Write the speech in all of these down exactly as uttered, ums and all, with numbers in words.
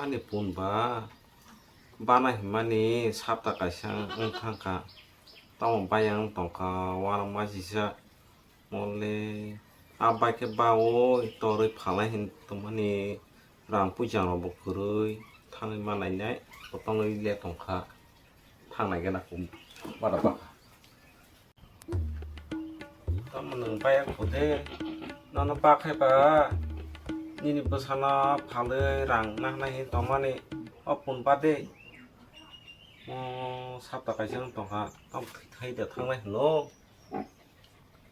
Ani phone ba bana himani sapta kaisa wng thangkha. Tamo bayang tongkha, uanama sisa. Mole a bai khe bawo torwi phalai hin tongmani rang puijang rok bo kwrwi thangwi ma nainai, kotorwi le tongkha, thangnai gana kum bada bada. Tamo nwng baya kho de, nono bakhe ba nini bwsano phalwi rang nahnai hin tongmani o phone ba de. O sapta kaisa wng tongkha, tamo thwi thai da thangnai hino.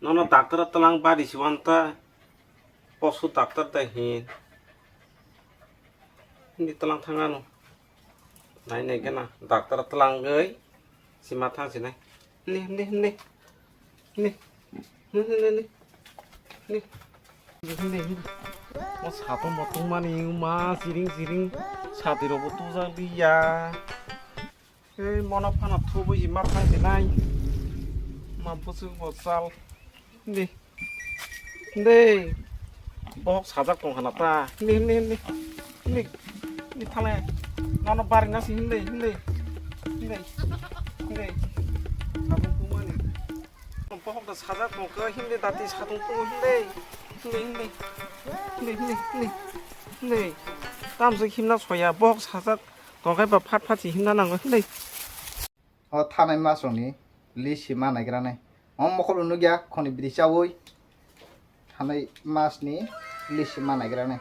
Nono doctor twlang bari si wan ta. Posu doctor da hin. Hindi twlang thang ano. Nai nai gana doctor twlang gai. Si ma thang si nai. Hindi, hindi, hindi. Hindi. Hindi, hindi, hindi. Hindi. Hindi, hindi. O satung bo tungmani ma siring siring. Sati rok bo tujak liya. Ei, mono phano thubui si ma phang si nai. Ma bwswk bo chal. Hindi. Hindi. Bohok sajak tong khana ta. Hindi, hindi, hindi. Hindi. Hindi thale. Nono bari na si hindi, hindi. Hindi. Hindi. Satung tungmani. Bohok da sajak tong khe hindi dati satung tungo hindi. Hindi, hindi. Hindi, hindi, hindi. Hindi. Tamsik himna soya bohok sajak. Tongkhe ba phat phat si himna nango hinwi. O thanai masrokni list si ma naigra nai. O mokol nukya khoni bidi chaui. Thanai masni list si ma naigra nai.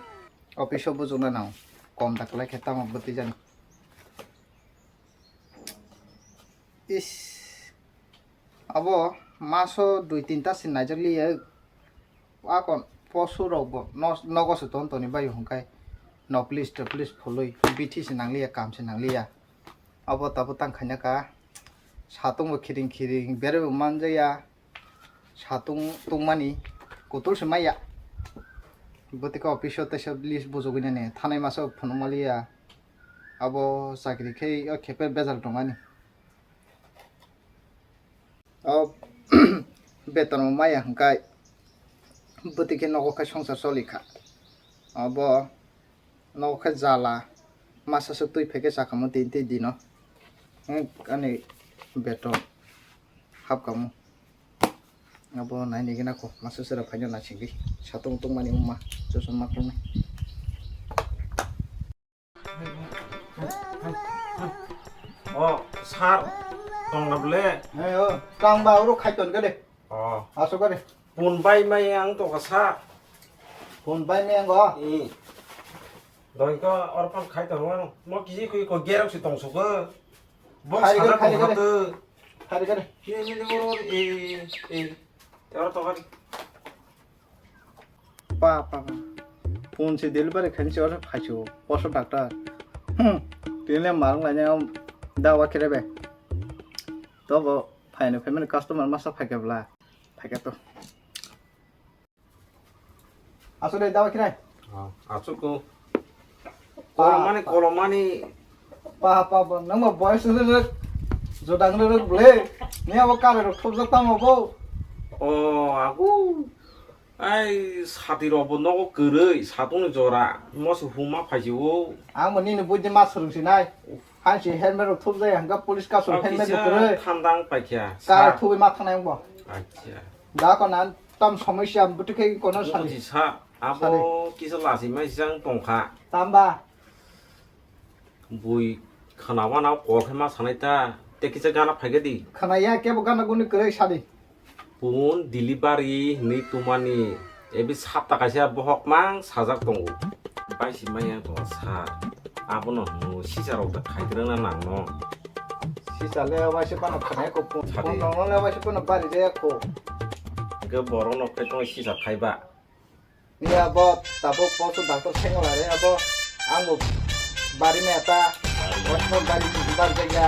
Office o bujukna nango. Kom da kwlai khe tamo bwtwi jani. Is. Abo maso dui tinta si naijak liya. Akon posu rok bo nos-, nogo se ton toni bai hwnkhai. No please to please phului. Bithi se nangliya, kam se nangliya. Abo tabo tang khaina ka. Satung bo khiring khiring, bere bo manjaya. Satung tungmani kutul se maya. Bwtwkhe office o teisa list bujugwi nani thanai masa phunukmaliya. Abo chakri khe o khepe bejal tongmani. O beton bo maya hwnkhai bwtwi khe nogo khai songsar choli kha. Obo nogo khai jala masa se twi phai khe chakhamu tin twi dino. Ani beton hapkamu. Abo nai nigina ko masa sera phaino naisingwi satung tungmani wngma chosma khulumnai. O, sir, tongna bole? Hey, o, tang ba, oro khai ton gade. O. Aso gade. Pun bai mai ang to ka sa. Pun bai mai ang go. I. Doi ko or pan khai ton wano. Mo kiji kui ko gerok si tong suka. Bok Khai gade, sana khai tong gade. Hatu. Khai gade. Ni, ni, ni, oro, e, e. Oro tong gade. Pa, pa, pa. Phone se delivery khainai se oro phaisu, poso doctor. Hmm. Tini le marung lainai dawa khere be. To bo phaino phaimani customer masa phaikha bla. Phaikha to. Asole dawa khere. Ah, achuko. Kolomani, kolomani. Pa, pa, pa, nang ma boys rek, jodang rek ble. Ni abo kare rok thopjak tamo bo. O, aku. Ai, sati rok bo nogo kwrwi, satungni jora. Moso huma phaisio. Ang bo nini buji ma swrwng sinai. Hansi helmet rok thopjak ya, hwnkha police kasol helmet rok kwrwi. Thandang paikha. Kare thubui ma thangnai ang bo. Acha. Da ko nan tam somosya bwtwi khe kono sari. Buji sa. Abo kisa lasi mai jang tongkha. Tamba. Bui khana wana kol khe ma sanai ta. Te kisa gana phaikha di. Khana ya kebo gana guni kwrwi sadi. Pun delivery hinwi tumani. Ebi sapta kaisa bohok mang sajak tongo. Baisi maya to sa. Abono hwnwi sisa rok da khaitrwna nangno. Sisa le waisa pano khanai ko pun. Sadi. Pun nongno le waisa pano bari jaya ko. Hwnkhe borokno khe tong sisa khaiba. Ni abo tabuk poso doctor sengla re abo ang bo bari me ata. Bari me. Bosmo bari bar jaga.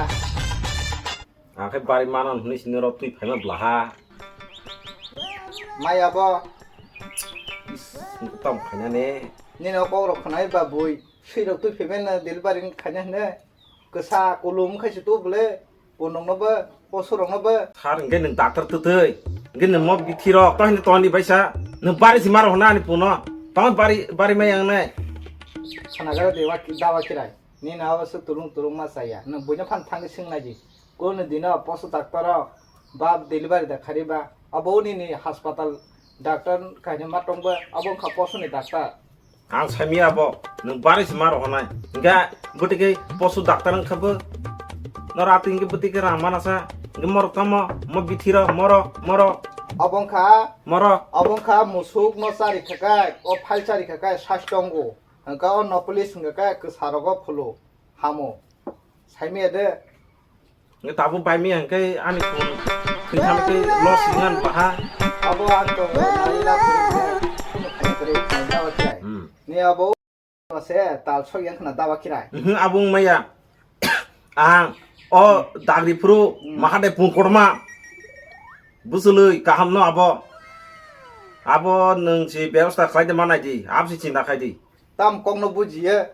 Ang khe bari manon hwnwi sini rok twi phaima blaha. Mai abo. Is, tam khaina ne. Nini o kok rok khnai ba bui. Swi rok twi phaima na delivery khaina hne. Kwsa kulum khai se tu bole. Bo nokno ba, bo surokno ba. Sir, hwnkhe nwng doctor twtwi. Hwnkhe nwng mo bithi rok, to hini toni baisa. Nwng bari si maro hwnna ani puno. Tamo bari, bari mai ang nai. Khanagra de wa dawa kirai. Nini abo se tulung tulung ma chaya. Nwng buino phan thangwi swng naidi. Kunu dino poso doctor o bab delivery da khari ba. Abo nini hospital doctor kaini ma tongba. Abo wngkha poso ni doctor. Ang saimya abo, nwng bari se ma rohornai. Hinkhe bwtwi khe poso doctor wngkha bo. Noro atwi hinkhe bwtwi khe rang mana sa. Hinkhe morok tamo, mo bithiro, moro, moro. Abo wngkha, moro. Abo wngkha musuk no chari khakai, o phal chari khakai, sas tongo. Hwnkha o no police hwnkha khe kwsa rogo phulu hamo. Saimaya de. Nge tabuk baimaya hwnkhe ani phone thwitham khe loss wngan baha. Abo ang tongo nai la phone khe. Phone khe kre khe dawa kirai. Hmm. Ni abo se tal sok yang khna dawa kirai. Mhm, abo wngmaya. Ang o dagri phuru Hmm. mahade phone korma. Busului kaham no abo. Abo nwng si bebosta khlai de manai di. Abo si chinta khai di. Tam kok no bujiye.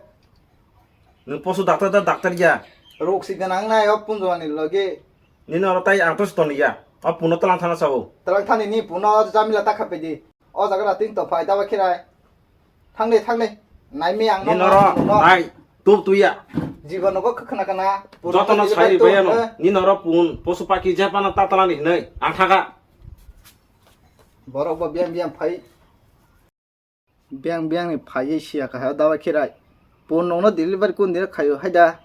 Nwng poso daktar da daktar ya. Rok si ganang nai o punjo ani loge. Nini oro tai ang to si toni ya. O puno talang thana sao. Talang thani ni puno jamila ta khape di. O jaga rating to phai dawa kirai. Thang de, thang de. Nai mi ang Nini no oro no. Nai tup tu ya. Jibo no go khna kana. Joto no sai bai ano. Nini oro pun poso paki japa na ta talang ni hinai. Ang thaga. Borok bo biang biang phai. Biang biang ni phaiwi siya kahai o dawa kirai. Pun nongno delivery kun dina khaio haida.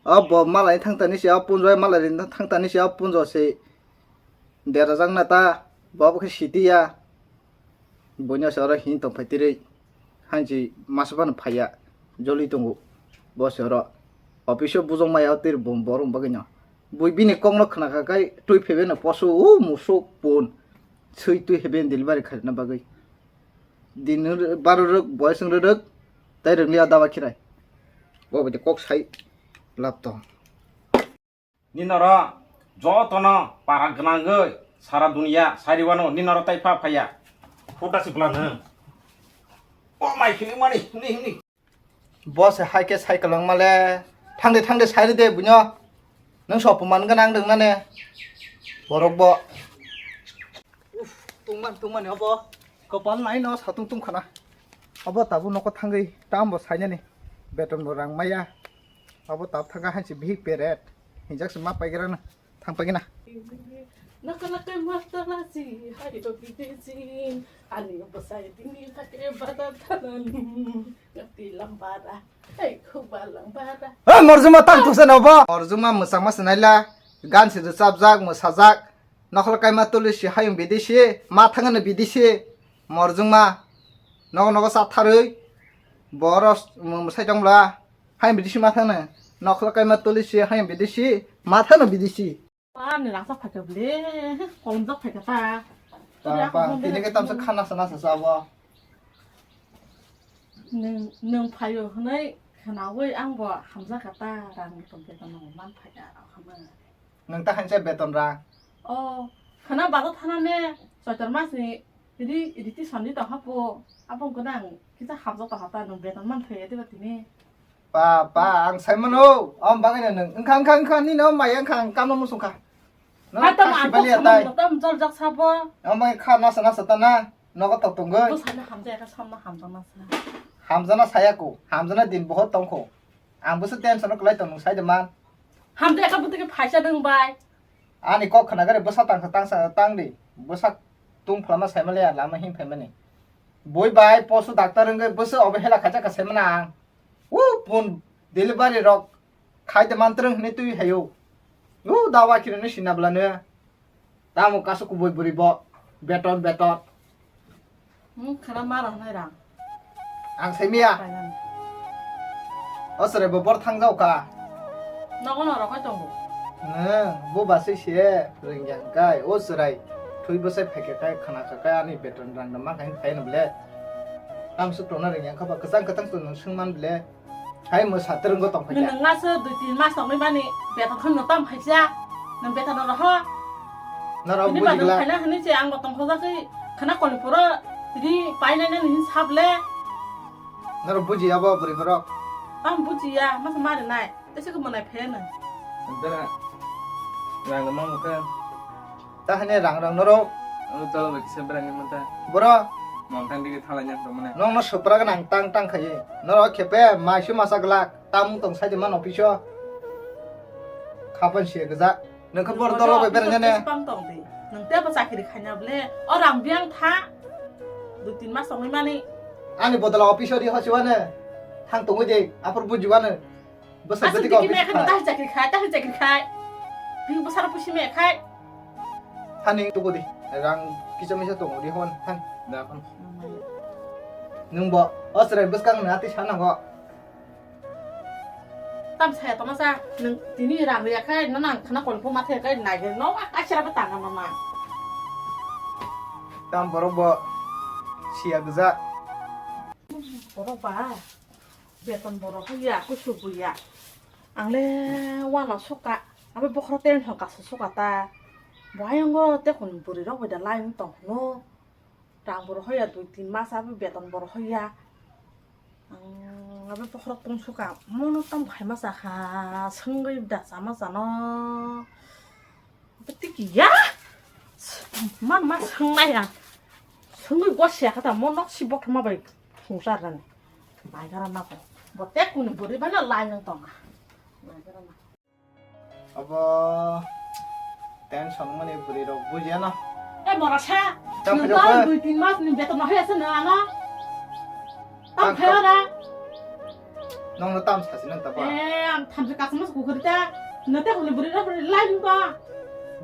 O bo malai thangtani siya o punjo malai rin thangtani siya o punjo se. Derajak na ta bo khe siti ya. Boino se oro hin tong phai tirwi. Hanchi masa phano phaiya. Joli tongo. Bo se oro. Office o bujong maya o tir bom borom bagwi no. Bui bini kok no khna kha kai twi phebe no poso o musuk pun. Swi twi hebe delivery khaina bagwi. Din baro rwk, boys wng rwk, tei rwngli o dawa khirai. Bo bai kok sai lab to. Ni noro joto no para gwnangwi sara dunia sari wano ni noro tai pha phaya. Phuta si bwla nw. O mai khili mani, ni, ni. Bo se hai khe cycle wng male. Thangde, thangde, sai ride buino. Nwng sopuman gwnang rwng nane. Borok bo. Uf, tungman, tungmani obo. Kopal nai no satung tung khana. Obo tabuk noko thangwi tambo sainani. Beton bo rang maya. Obo tab thangkha hansi bihik peret. Hinjak se ma paigra na. Thang pagina. Nakalakai matala si, hai to bidesi, ani bwsai dini thake bada thanani, ngati lambara, hai khuba lambara. Eh, morjuma tang those no bo. Morjuma mwchangma se naila, gan se rwchapjak, mwsajak, nokhla kaima tuli si hayung bidesi, ma thangano bidesi, morjuma, nogo nogo sa tharwi, boros mwsai tongla, hayung bidesi ma thangno, nokhla kaima tuli si hayung bidesi, ma thangno bidesi. Pa ni rangchak phaikha ble, kolomjak phaikha ta. Pa, pa, tini khe tamsa kha nasa nasa sa bo. Nwng, nwng phaio hwnwi khnaui ang bo hamjakha ta, rang tong khe tong man phaikha hwnwi. Nwng ta hanse beton rang. O, khna bago thana ne, soitor mas ni Ri, riti sandi tong hapo, abong gwnang, kisa hamjak tong hata, nwng beton man thai atiba tini. Pa, pa, ang sai mano, om bagwi no nwng, wngkha, wngkha, wngkha, nini om maya wngkha, ang kamno musung kha. Nwng Hatam kha ang sibali kok atai. Samung, tam jol jak sabo. Om bagwi kha nasa, nasa ta na, nogo tok tongwi. Bo sana hamjak ka samna hamjak nasa. Hamjana saya ko, hamjana din bohot tong kho. Ang boso tension o kwlai tong nwng sai de man. Hamjak ka bwtwi phaisa dwng bai. Ani kok khna gari bwsa tangsa tangsa tang di. Bwsa tung phlama saima le lama him phaimani. Boi bai posu doctor wngwi bwsa obo hela khacha ka saimana ang. U pun delivery rok khai de mantrang hwnwi twi hayo. U dawa khironi sinna bwlano. Tamo kasu kubui buri bo. Beton beton. Hmm, khana ma rok nai rang. Ang sai miya. Kainan. O chwrai bo bor thang jau ka. Nogo no rok tongo. Nang bo basui se ringyang kai o chwrai. Thui bwsai phaikha kai khana kha kai ani beton rang da ma khai khai no ble. Tam suk tona ringyang kha ba kwchang kwchang tong sung man ble. Hai mwsa twrwngbo tong phaikha. Nwng ngaso dui tin mas tongwi mani beton khon no tam phaisa. Nwng beton no roho. Norok bini bujigla. Bani phaina hwnwi se ang bo tongkho jakwi khana koni poro ri painai nani hin sable. Norok bujiya bo bwrwi borok. Ang bujiya, masa mari nai. Tese ko mwnai phaya nwng. Dara. Rang no mangkha. Ta hane rang rang norok. Ano tolo bai kisa berang ni mata. Boro, Manthan digi thalai nya tongmani. Nokno supra gwnang tang tang khaye. Norok khepe maisu masa glak. Tamung tong sai de man office o. Khapan siya gajak. Nokha bor dolo bai beranya ne. Bang tong di. Nang te ba chakri khanya ble. O rang biang tha. Dui tin mas tongwi mani. Ani bodola office o di hosi wane. Thang tongwi de. Apor buji wane. Bwsa aswk gati tiki ko me office khai khai. Dai chakri khai, dai chakri khai. Bini bwsaro pusi me khai. Thani tugo di. Rang kisa misa tongo di hon. Than. Da hon. Nung bo. O chwrai bwskang na ati sana go. Tam saya toma sa. Nung tini rang riya khai. Nana ang khana kon puma the khai. Nai no. Asira ba tanga mama. Tam borok bo. Siya gza. Borok ba. Beton borok hoya, kusu buya. Ang le wano suka, abo bokhorok tension kasu suka ta. Bo ayongo tekun bwrwi rok bai da line tong hwnwi. Rang borok hoya dui tin mas abo beton borok hoya. Ang abo bokhorok tong suka, mono tamo khaima sakha, swngwi da chama chano. Tiki ya? Man ma swngnai ang. Swngwi gosiya kha ta mo nok si bothoma bai thungsar rani. Naigara na ko. Bo tek kuni buri bana lai nang tonga. Naigara na. Abo tension mani buri rok bujiya na. E mora sa. Tam nung phai to rok dui tin mas ni beton no hoya se na ano. Tam phai ora. Nong no tam sasi nang ta ba. E ang tham se kasma su kukuri ta. No te kuni buri rok lai nung to.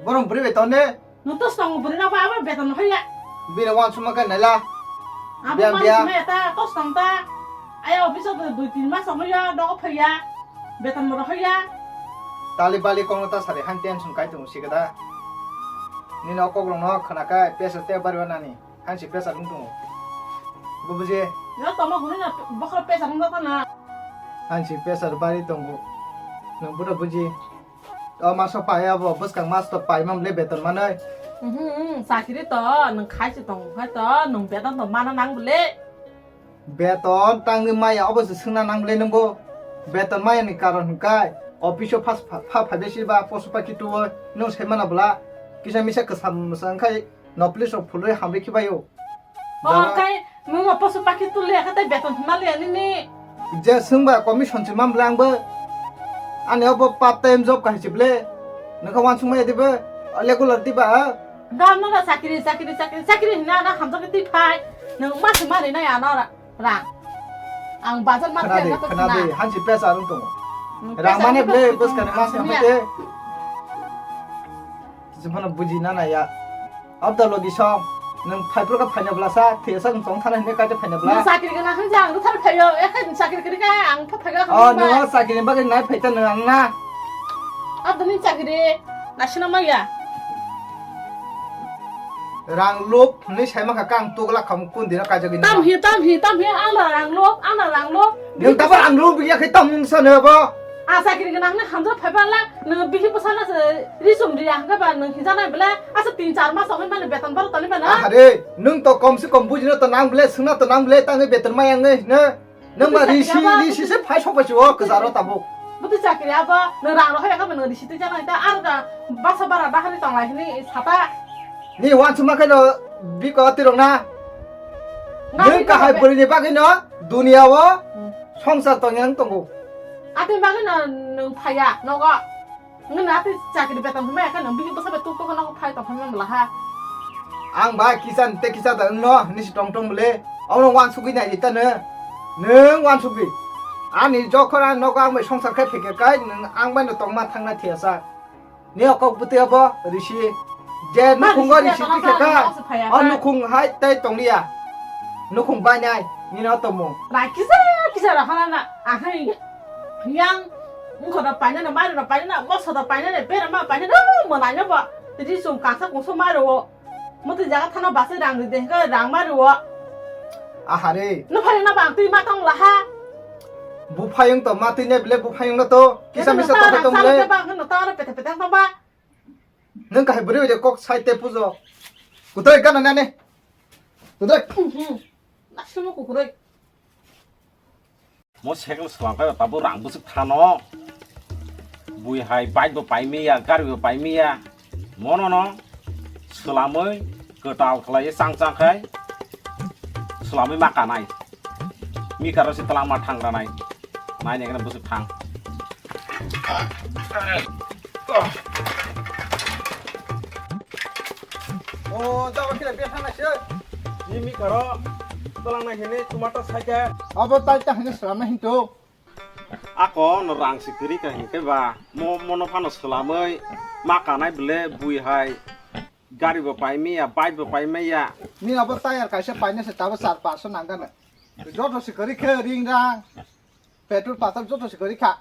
Borom buri beton de. Nung tos tong bwrwi rok bai abo beton hoya. Bini wansukma khe naila. Abo biang, biang. Wansukma ya ta, tos tong ta. Ai office o dui tin mas tong ya, dogo phaiya. Beton bo hoya. Tali bali kong ta sari han tension kai tongo sikada. Nini o kok rok no khana kai pesa te bari nani. Han si pesa rung tongo. Bo buji. Yo tomo huni na bokhro pesa rung ta na. Han si pesa bari tongo. Nung bura buji. O maso pai abo bwskang mas to pai mam le beton manai. Mhm, chakri to nwng khai se tong khai to nwng beton to mana nang bole. Beton tangwi maya obo se swngna nang bole nwngbo. Beton maya ni karon hwnkhe office o phas pha pha phai besi ba posu pakhi tuo nwng sai mana bwla. Kisa misa kwsam mwsang khai no police rok phulwi hamri khibaio. O kai nwng o posu pakhi tuli akha tei beton hwnma le nini. Je swngba commission se mam bwle angbo. Ani obo part time job kahai se bwle. Nokha wansukma ya dibo. Regular diba ha. Gam no chakri chakri chakri chakri hwnna na hamjak twi phai. Nwng ma se mari nai ano ra. Rang. Ang bazar ma khana de, khana de, hansi pesa rung tongo. Rang mane bwle bwskani ma se hamjak te. Jemphano buji na naya. Abda logi song. Nwng phaiphuru kha phaina bwlasa, thesa nwng tong thana hwnwi kaisa phaina bwla. Nwng chakri gana hwnja ang ruthar phaio, ekhe chakri kwrwi kha ang pha phaio. Oh, nwng chakri ni bagwi nai phaita nwng ang na. Abda ni chakri nasina maya. Rang lop hwnwi sai mankha kang tugla kham kun dino kaijagwi. Tam hi, tam hi, tam hi, ana rang lop, ana rang lop. Nwng tabuk ang lop ya khe tam nwng sano bo. A chakri gana hwnwi hamjak phaiba la. Nwng bihik bwsano se risum ri ang ba nwng hinjanai bwle asa tin char mas wngwi mani beton baro toni mano. Ahare, nwng to kom se kom bujino to nang bwle, swngna to nang bwle, tangwi beton mai ang ne. Nwng ba risi, risi se phai sok bai si o kwcharo tabuk. Buti chakri abo nwng rang rohoi ka nwng risi twi janai ta ar da basa bara bahari tonglai hini sata. Ni wansukma khe no biko tirok na. Nwng kahai bwrwi ni bagwi no dunia o songsar tong yang tongo. Atwi bagwi no nwng phaiya nogo. Nwng na tei chakri beton hwnmaya khe nwng bihik bwsa bai tuk tuk no phai tong phaima bwla ha. Ang ba kisa tei kisa da wngno hinwi se tong tong bwle. Omo wansugwi nai di ta nwng. Nwng wansugwi. Ani jokhon ang nogo ang bai songsar khai phikhe kai nwng ang bai no tongma thangna thiyasa. Ni o kok bwtwi abo risi. Je nukhungo risi tikhe kha. O nukhung hai tei tongliya. Nukhung bainai nini o tongmung. Rai kisa kisa rw hana na. Ahai. Yang. Wngkha da painani, mairu da painani, moso da painani, bera ma painani, oh, mwnaino ba. Tini chwng kangsa kungsa mairu o. Muti jaga thana basi rang ride, hingke rang mairu o. Ahare. Nuphari na bang twi ma tong laha. Buphayung to ma twi ne bile buphayung no to. Kisa misa to tong le. Bang no to pete pete tong ba. Nung kahai bwrwi bai de kok sai te pujo. Kutoi gana nane. Kutoi. Nasimo kukuroi. Mo cycle swlang khe tabuk rang bwswk thano. Bui hai bike bo paimiya, gari bo paimiya. Mono no swlamwi kwtal khlaiwi chang chang khai. Swlamwi ma kanai. Mikaro se twlangma thang ranai. Mai nai khe bwswk thang. O, jabo khe bia thang nai se. Ni mikaro twlangnai hini tomato saikhe. Abo tai ta hini swlamna hinto. Ako no rang si kwrwi ka hinkhe ba, mo, mono phano swlamwi ma kanai bwle bui hai. Gari bo pai maya, bike bo pai maya. Ni abo tire kaisa paina se tabo char paso nang gana. Joto se kwrwi khe ring rang. Petrol pathar joto se kwrwi kha.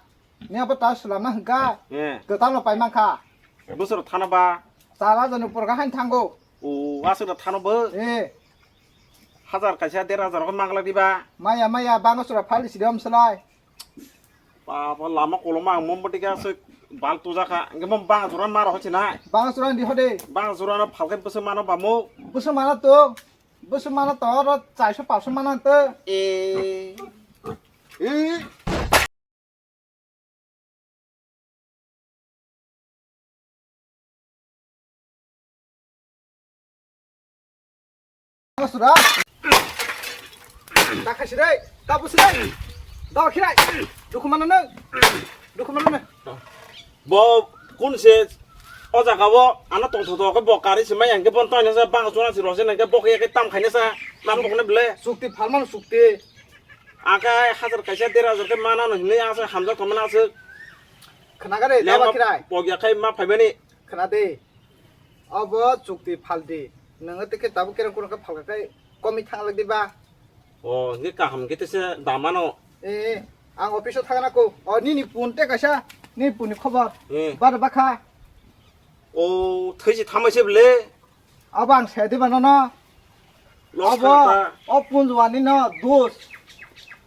Ni abo ta swlamna hwnkha. Eh. Kwtal no pai mankha. Bwswk thana ba? Char hajar ni upor kha hain thango. O, aswk da thano bo? Eh. Hajar kaisa der hajar khe mangla diba? Maya, maya, bango sura phali sidom slai. Baba, lama koloma ang mom bati ka se bal tuja kha. Engke mom bang jora maro hoche na. Bang jora di hode. Bang jora no phalke bwswk mano bamo. Bwswk mano to. Bwswk mano to ro chaiso paso mano to. E. E. Sura. Ta khaisi dai, ta busi dai. Da khirai. Dukhu mano nang. Dukhu mano nang. Bo kun se o jaga o ano tong tong tong ke bo kari se mai ang ke bon toina sa bang sura si rose nang ke bo ke tam khaina sa. Nam bo ne ble. Sukti phalman sukti. Akai hajar kaisa der hajar ke mana no hinui asa hamjak tong mana asa. Khna gare, da khirai. Bo ya khai ma phaimani. Khna de. Obo chukti phaldi. Nwngo tei khe tabuk kereng kurang khe phalka khe komwi thang lak di ba? O, hwnkhe kaham khe tesa damano. Eh, ang office o thangna ko. O, nini pun te kaisa, nini pun ni khobor. Eh. Bar bakha. O, thwi si thamai se bele. Abo ang se di ba nono. Los abo, khata. O punjuani no dos.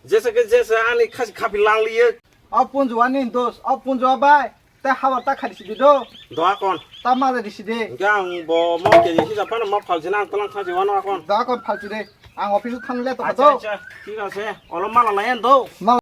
Jesa khe jesa ani khasi khapi lang liye. O punjuani dos, o punjua bai. Tei habar ta khadi sidi do. Doa kon. Ta mala di sidi. Hingke ang bo mo keji hisa phano ma phalsina ang tlang khaji wano akon. Doa kon phalsidi. Ang office o thang le to acha, khato. Acha, thik ase. Olo mala lai an do. Mala.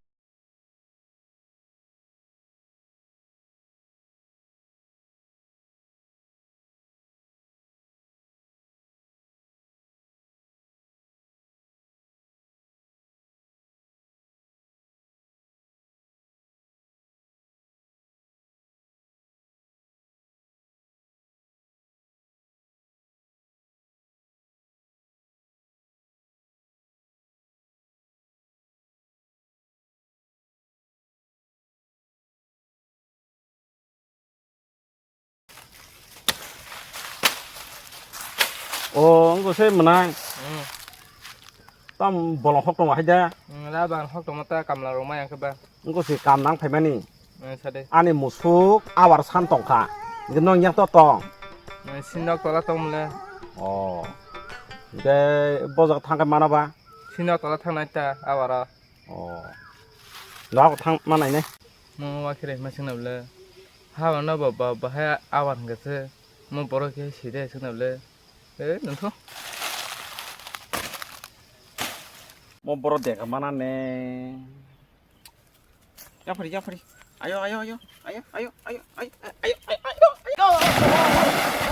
O, wngkha se mwnai. Hmm. Tam bolong hok tongo hai da. Hmm, da bang hok tongo ta kamla rok maya khe ba. Wngkha se kam nang phaimani. Hmm, sa de. Ani musuk abar san tongkha. Hingke nong yak to tong. Hmm, sinok tola tong mole. O. Hingke bojak thangkhe mano ba. Sinok tola thangnai ta abar o. O. Doa ko thang ma nainai. Mo wa khere ma singna bole. Ha no ba ba ba ha awan ga se. Mo borok khe side singna bole. E nungtho. Mo borok dega mana ne. Yapari yapari. Ayo ayo ayo. Ayo ayo ayo ayo ayo ayo ayo.